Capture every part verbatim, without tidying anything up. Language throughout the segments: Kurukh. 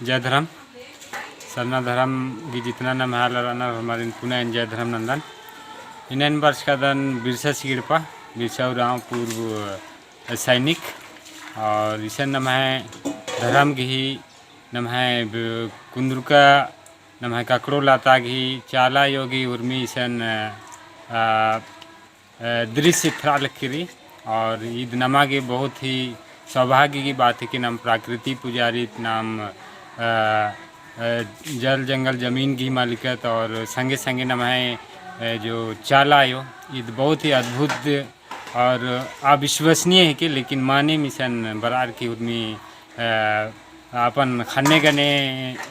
जय धरम। सरना धरम गही जितना नम्है आलर रअनर होरमारिन पुना एन जय धरम नन्दन। इन्नेन बरचकादन बिरसा सिगड़पा, बिरसा उराँव पूर्व सैनिक। और इसन नम्है धरम गही, नम्है ब-, कुन्दुरका, नम्है ककड़ो लाता गही, चाला आयो गही उर्मी इसन, अ, अ, दृश्य इथरा लक्की रई। और ईद नमा गे बहुत ही सौभाग्य की बात है कि नाम प्रकृति पुजारी, नाम, अ, अ, जल जंगल जमीन गही मालिकत और संगे संगे नम्है, अ, जो चाला आयो, ईद बहुत ही अद्भुत और अविश्वसनीय है कि, लेकिन माने मिसन बरार की उर्मी, अ, अपन ख़न्ने गने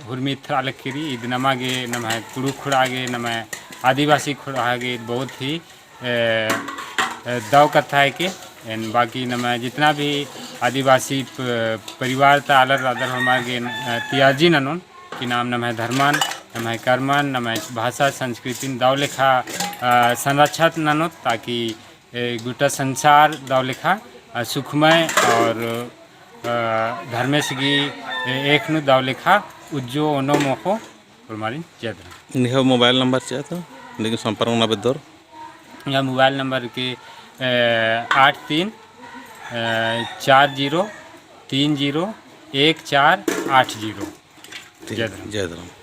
उर्मी इथरा लक्की रई। ईद नमा गे, नम्है कुँड़ुख़ ख़ोंड़हा गे, नम्है आदिवासी ख़ोंड़हा गे ईद बहुत ही, अ, अ, दव कत्था है कि एन बाकी नम्है जितना भी आदिवासी प-, परिवार ता आलर रअदर होरमर गे, अ, ती अर्जी ननोन कि नाम नम्है धर्मन, नम्है कर्मन, नम्है भाषा संस्कृतिन दव लेखा, अ, संरक्षण ननोत, ताकि ए, गोटा संसार दव लेखा, अ, सुखमय और, अ, धर्मेस गही, ए, एख़ नू दव लेखा उज्जो ओनोम ओक्को। होरमारिन जय धरम। निंग्है मोबाइल नंबर चिआ तो, लेकिन संपर्क नना बेद्दोर। या मोबाइल नंबर के, ए, आठ तीन, ए, चार जीरो तीन जीरो एक चार आठ जीरो। ठीक, जय धरम। जय धरम।